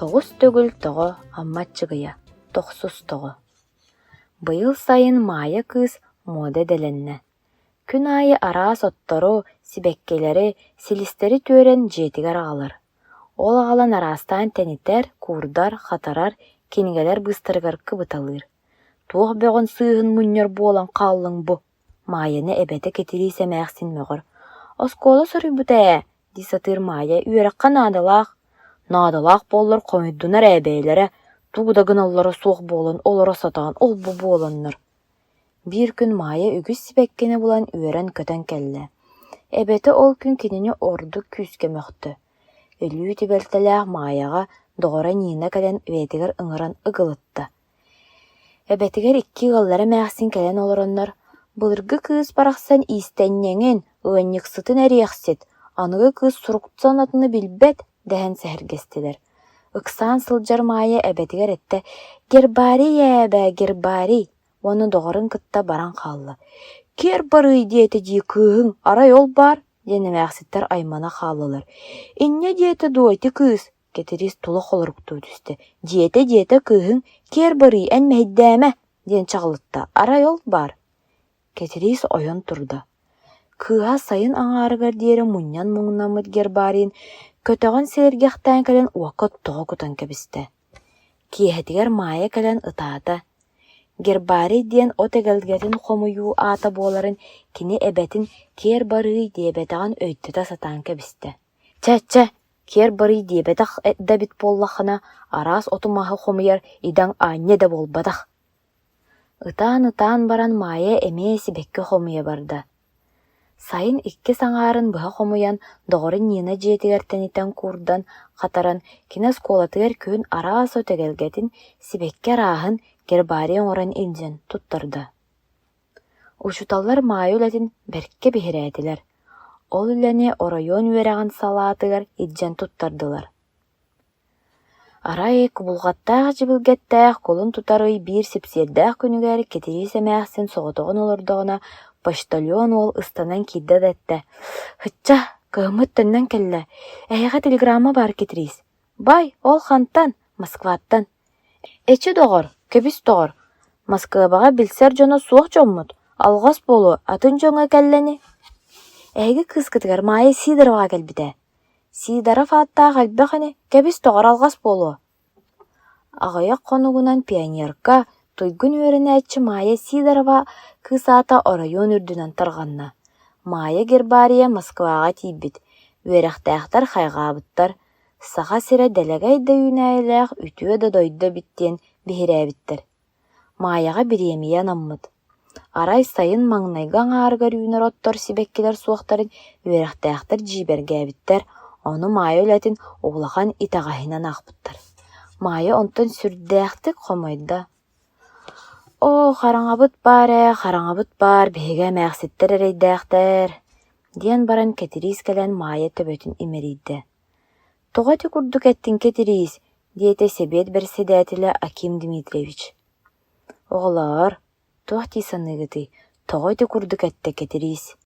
Тоҕус төгүл тоҕо Амма Аччыгыйа, тохсус тоҕо Быйыл сайын Маайа кыыс муода идэлэннэ. Күн аайы араас оттору, сибэккилэри, силистэри түөрэн дьиэтигэр аҕалар. Ол аҕалан араастаан тэнитэр, куурдар, хатарар, кинигэлэр быыстарыгар кыбыталыыр. Туох бөҕүн-сыыһын мунньар буолан хааллыҥ бу? Маайаны эбэтэ Кэтириис эмээхсин мөҕөр: «Оскуола суруйбута ээ» дии сатыыр Маайа үөрэххэ наадалаах, наадалаах буоллар хомуйдунар ээ бэйэлэрэ, тугу да гыналлара суох буолан олоро сатаан ол-бу буоланнар. Биир күн Маайа үгүс сибэккини булан үөрэн-көтөн кэллэ. Эбэтэ ол күн кинини ордук күүскэ мөхтө. Өлүү түбэлтэлээх Маайаҕа доҕоро Нина кэлэн бэйэтигэр ыҥыран ыгылытта. Эбэтигэр икки ыаллара эмээхсин кэлэн олороннор: «Былыргы кыыс барахсан иистэнньэҥин, ыанньыксытын эриэхсит, аныгы кыыс суруксан атыны билбэт» дэһэн сэһэргэстилэр. Ыксаан сылдьар Маайа эбэтигэр эттэ: «Гербарий ээ, эбээ, гербарий» уонна доҕорун кытта баран хаалла. «Киэр барыый» диэтэ дии кыыһыҥ, арай ол баар диэн эмээхситтэр аймана хааллылар. «Инньэ диэтэ дуо ити кыыс?» Кэтириис тула холоруктуу түстэ: «Дьиэтэ, дьиэтэ кыыһыҥ, киэр барыый, эн мэһэйдээмэ!» диэн чаҕылытта, арай ол баар Кэтириис ойон турда, кыыһа сайын аҥаарыгар диэри мунньан муҥнаммыт гербарийын көтөҕөн сэргэхтээн кэлэн уокка тоҕо кутан кэбистэ. Киэһэтигэр Маайа кэлэн ытаата, гербарий диэн от эгэлгэтин хомуйуу аата буоларын кини эбэтин киэр барыый диэбэтэҕин өйдөтө сатаан кэбистэ. Чэ, чэ, киэр барый диэбэтэх да эбит буоллаххына, араас оту-маһы хомуйар идэҥ аанньа да буолбатах. Ытаан-ытаан баран Маайа эмиэ сибэкки хомуйа барда. Сайын иккис аҥаарын быһа хомуйан, доҕорун Нина дьиэтигэр тэнитэн куурдан, хатаран, кини оскуолатыгар күһүн араас от эгэлгэтин, сибэкки арааһын гербарий оҥорон илдьэн туттарда. Учууталлар Маайа үлэтин бэркэ биһирээтилэр, ол үлэни оройуон үөрэҕин салаатыгар илдьэн туттардылар. Арай кубулҕаттаах-дьибилгэттээх кулун тутар ый биир сипсиэрдээх күнүгэр Кэтириис эмээхсин соҕотоҕун олордоҕуна почтальон уол ыстанан киирдэ да эттэ: «Һычча, кыһыммыт төннөн кэллэ, эһиэхэ телеграмма баар Кэтириис. Бай, ол хантан? Москваттан. Эчи доҕор, кэбис доҕор, Москваҕа билсэр дьоно суох дьоммут, алҕас буолуо, атын дьоҥҥо кэллэ ини. Эһиги кыыскытыгар Майя Сидороваҕа кэлбитэ. Сидоров ааттаах элбэх ини, кэбис доҕор алҕас буолуо. Аҕыйах хонугунан пионерка, туйгун үөрэнээччи Майя Сидорова кыыс аата оройуон үрдүнэн тарҕанна. Майя гербарийа Москваҕа тиийбит, үөрэхтээхтэр хайҕаабыттар, Саха сирэ дэлэгэй да үүнээйилээх үтүө да дойду эбит диэн биһирээбиттэр. Маайаҕа бириэмийэ анаммыт. Арай сайын маҥнайгы аҥаарыгар үүнэр оттор сибэккилэр суохтарын үөрэхтээхтэр дьиибэргээбиттэр, ону Маайа үлэтин улахан итэҕэһинэн аахпыттар. Маайа онтон сүрдээхтик хомойдо. «Оо, хараҥабыт баар ээ, хараҥабыт баар, биһиги эмээхситтэр эрэйдээхтэр» диэн баран Кэтириис кэлэн Маайа төбөтүн имэрийдэ. «Тоҕо ити курдук эттиҥ Кэтириис?» диэтэ сэбиэт бэрэссэдээтэлэ Аким Дмитриевич. «Оҕолоор, туох дии саныыгытый, тоҕо ити курдук эттэ Кэтириис?»